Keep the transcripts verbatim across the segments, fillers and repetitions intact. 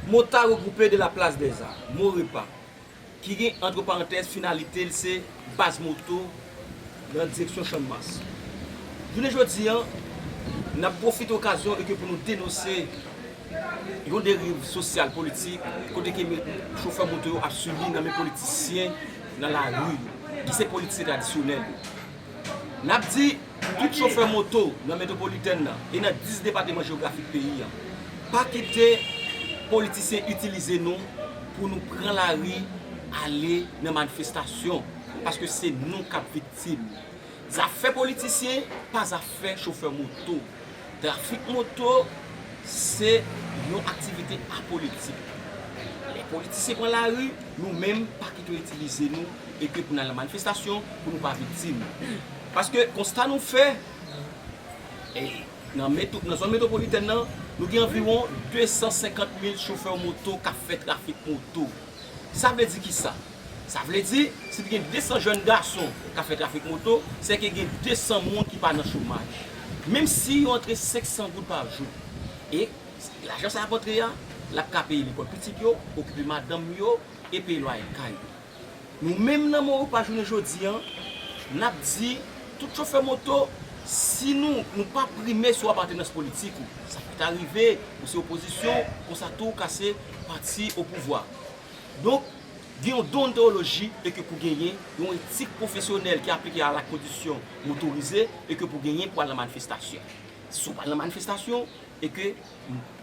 Mota regroupe de la Place des Arts, Morepa, ki gen, antre parantèz, finalite l se baz moto nan direksyon Channmas. Jounen jodi a, n ap pwofite okazyon e ke pou nou denonse yon deriv sosyal, politik, kote ke chofè moto yo ap sibi nan men politisyen nan lari, ki se politisyen tradisyonèl yo. N ap di tout chofè moto nan metwopolitèn nan e nan dis depatman jewografik peyi a, pa kite politisyen itilize nou pou nou pran lari, ale nan manifestasyon, paske se nou k ap viktim. Zafè politisyen pa zafè chofè moto. Trafik moto se yon aktivite apolitik. Lè politisyen pran lari, nou menm pa kite yo itilize nou e ke pou n al nan manifestasyon, pou nou pa viktim. Paske konsta nou fè, e, nan metwo-, nan zòn metwopolitèn nan, nou gen anviwon de san senkant mil chofè moto k ap fè trafik moto. Sa vle di kisa? Sa vle di, si t gen de san jèn gason k ap fè trafik moto, se ke gen de san moun ki pa nan chomaj. Menm si yo antre senk san goud pa jou, e lajan sa y ap antre a, l ap ka peye lekòl pitit yo, okipe madanm yo, e peye lwaye kay yo. Nou menm nan Morepa jounen jodi a, n ap di tout chofè moto, si nou, nou pa prime sou apartenans politik ou, sa fèk arive, ou se opozisyon, konsa tou ou ka se pati o pouvwa. Donk, gen yon deontoloji e ke pou genyen, yon etik pwofesyonèl ki aplike a la kondisyon motorize e ke pou genyen pou al nan manifestasyon. Si w pa al nan manifestasyon e ke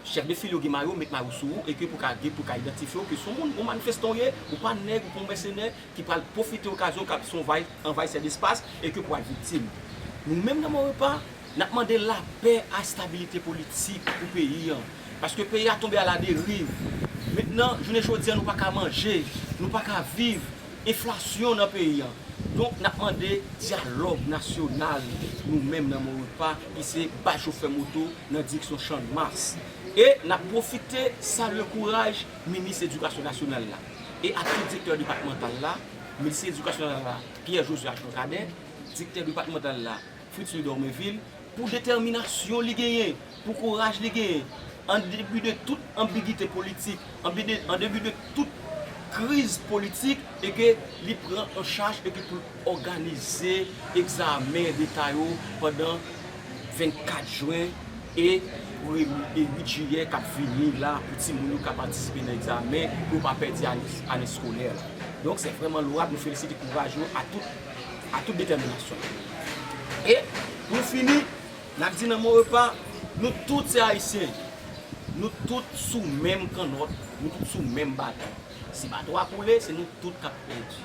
chèf de file yo gen mayo, met mayo sou ou e ke pou ka gen, pou ka idantifye w ke se yon moun, yon manifestan w ye, ou pa nèg, ou pa yon mèsenè ki pral pwofite okazyon k ap se yon anvay-, anvayisè despas e ke pou al viktim. Nou menm nan Morepa, n ap mande lapè a estabilite politik pou peyi a. Paske peyi a tonbe a la deriv. Mentnan, jounen jodi a, nou pa ka manje, nou pa ka viv, enflasyon nan peyi a. Donk, n ap mande dyalòg nasyonal, nou menm nan Morepa, ki se baz chofè moto nan direksyon Channmas. E n ap pwofite salye kouraj minis edikasyon nasyonal la. E a tout direktè depatmantal la, minis edikasyon nasyonal la, Pierre Josué Archange Cadet, direktè depatmantal la, Fritz Louis Dormeville, pou detèminasyon li genyen, pou kouraj li genyen, an depi de tout anbigite politik, an bi de, an depi de tout kriz politik, e ke li pran an chaj e ke pou l òganize egzamen deta yo pandan vennkat jen e premye, e uit jiyè k ap vini la, pou timoun yo ka patisipe nan egzamen, pou yo pa pèdi ane, ane eskolè la. Donk, se vrèman lowab, nou felisite kouraj yo a tout, a tout detèminasyon. E, pou nou fini, n ap di nan Morepa, nou tout se Ayisyen. Nou tout sou menm kannòt, nou tout sou menm bato. Si bato a koule, se nou tout k ap pèdi.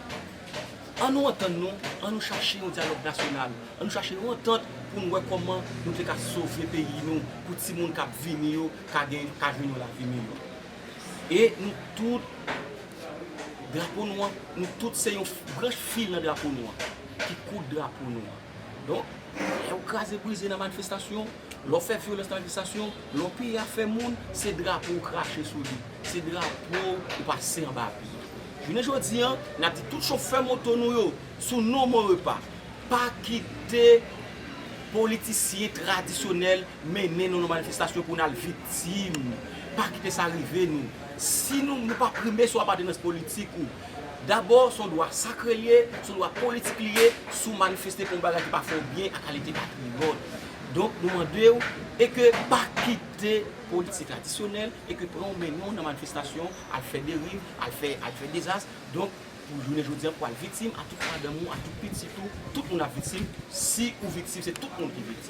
An nou antann nou, an nou chache yon dyalòg nasyonal, an nou chache yon antant pou nou wè kòman nou te ka sove peyi nou, pou timoun k ap vini yo ka gen, ka jwenn yon lavi miyò. E nou tout, drapo nou an, nou tout se yon branch fil nan drapo nou an, ki koud drapo nou an. Donk, lè w kraze brize nan manifestasyon, lè w fè vyolans nan manifestasyon, lè w peye afè moun, se drapo w krache sou li, se drapo w pase anba pye. Jounen jodi a, n ap di tout chofè moto nou yo, sou non Morepa, pa kite politisyen tradisyonèl mennen nou nan manifestasyon pou n al viktim. Pa kite sa rive nou. Si nou, nou pa prime sou apartenans politik ou, dabò, se yon dwa sakre l ye, se yon dwa politik li ye, si w manifeste pou yon bagay ki pa fè w byen ak kalite patriyòt. Donk, nou mande w, e ke pa kite politisyen tradisyonèl, e ke pran w mennen w nan manifestasyon, al fè deriv, al fè, al fè dezas. Donk, pou jounen jodi a, pou al viktim, a tout madanm ou, a tout pitit ou, tout moun ap viktim. Si ou viktim, se tout moun ki viktim.